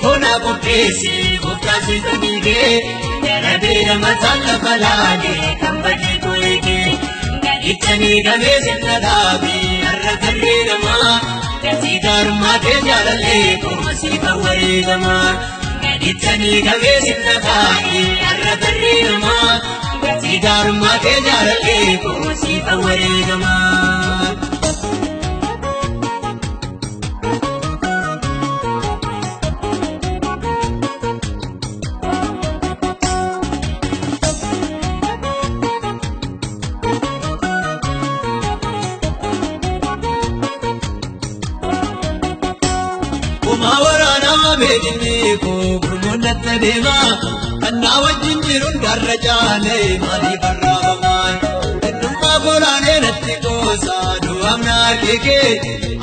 Kona qopheessi gooftaa situ dhiigee darabee mataan lafa laalee kan badii koo Gadichanii gamee sirna dhaabee har'a tarree namaa gatii gaarummaa kee jaalallee koo siif wareegamaa. Gadichanii gamee sirna dhaabee har'a tarree namaa gatii gaarummaa kee jaalallee koo siif wareegamaa. Kannaa wajjin jiruun darra caalee maaliif arraabamaan xinnummaa koolaanee natti qoosaa du'aaf na akeekee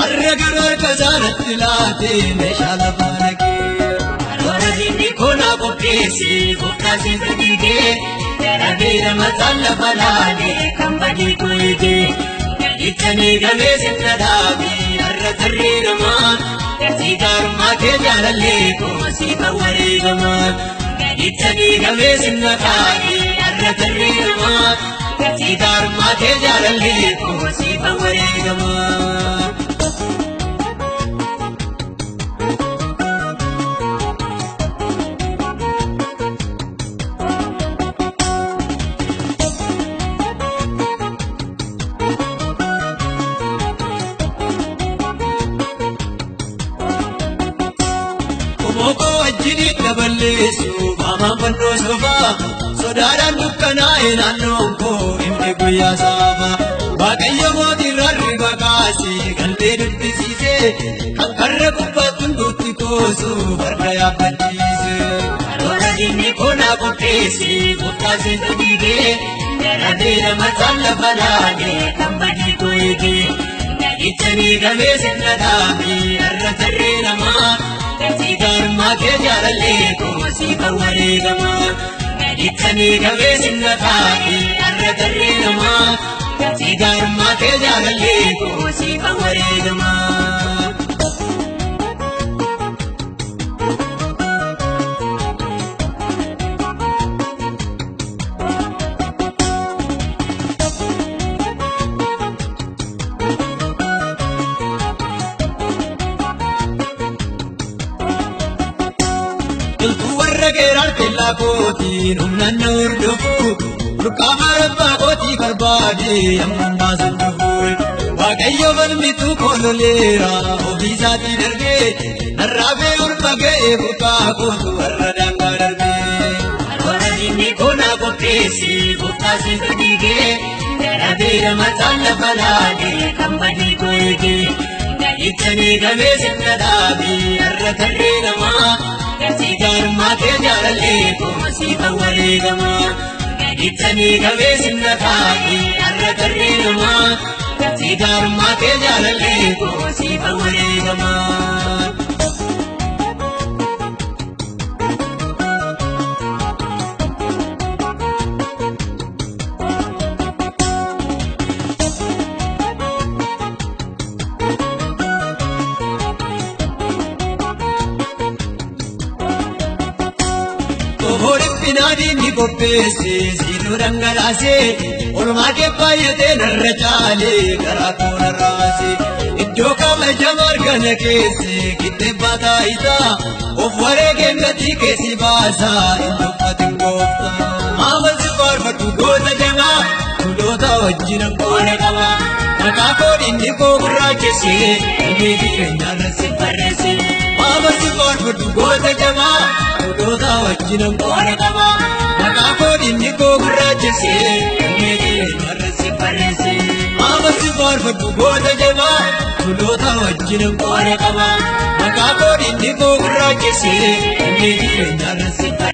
har'a garuu harka isaa natti laatee meeshaa lafaa naqee. Karoora diinni koonaa qopheesse gooftaa siisa dhiigee darabee mataan lafa laalee kan badii koo eegee gadichanii gamee sirna dhaabee har'a tarree namaa gatii gaarummaa kee jaalallee koo siif wareegamaa. Gadichanii gamee sirna dhaabee har'a tarree namaa gatii gaarummaa kee jaalallee koo siif wareegamaa. Sodaadhaan dukkanaa'e naannoon koo himni guyyaa saafa. Waaqayyo mootiirra riba kaasee galmee dubbisiisee kan karra gubbaatti hunduutti koosu farda yaabbachiise. Karoora diinni koonaa qopheesse gooftaa situ dhiigee darabee mataan lafa laalee kan badii koo eegee. Gadichanii gamee sirna dhaabee har'a tarree namaa gatii gaarummaa kee jaalallee koo siif wareegamaa. Gadichanii gamee sirna dhaabee har'a tarree namaa gatii gaarummaa kee jaalallee koo siif wareegamaa. Kootiin humnaan na hordofu burqaa rabbaa kootii barbaade ammaan baasan dhufu Waaqayyo falmituu koololeera ofii isaatii darbee narraabee ulfa ga'ee burqaa kootu warra daangaa darbee. Karoora diinni koonaa qopheesse gooftaa situ dhiigee darabee mataan lafa laalee kan badii koo eegee gadichanii gamee sirna dhaabee har'a tarree namaa. Gatii gaarummaa kee jaalallee koo siif wareegamaa. Gadichanii gamee sirna dhaabee har'a tarree namaa. Gatii gaarummaa kee jaalallee koo siif wareegamaa. Naadii qopheesse siituu dhangalaasee olmaa kee baay'atee narra caalee garaa koo narraasee iddoo kabajamu argana keesse qixxee baataa isaa of wareegeen gatii keessi baasaa hin tuffatin gooftaa. Maama si faarfadhu goota jabaa tuloota wajjin qoona qaba maqaa koo inni koo gurraachessee galmee jireenyaarra si barreesse. Maama si faarfadhu goota jabaa tuloota wajjin qoona qaba maqaa koo inni koo gurraachessee galmee jireenyaarra si barreesse. Maama si faarfadhu goota jabaa tuloota wajjin qoona qaba maqaa koo inni koo gurraachessee galmee jireenyaarra si barreesse.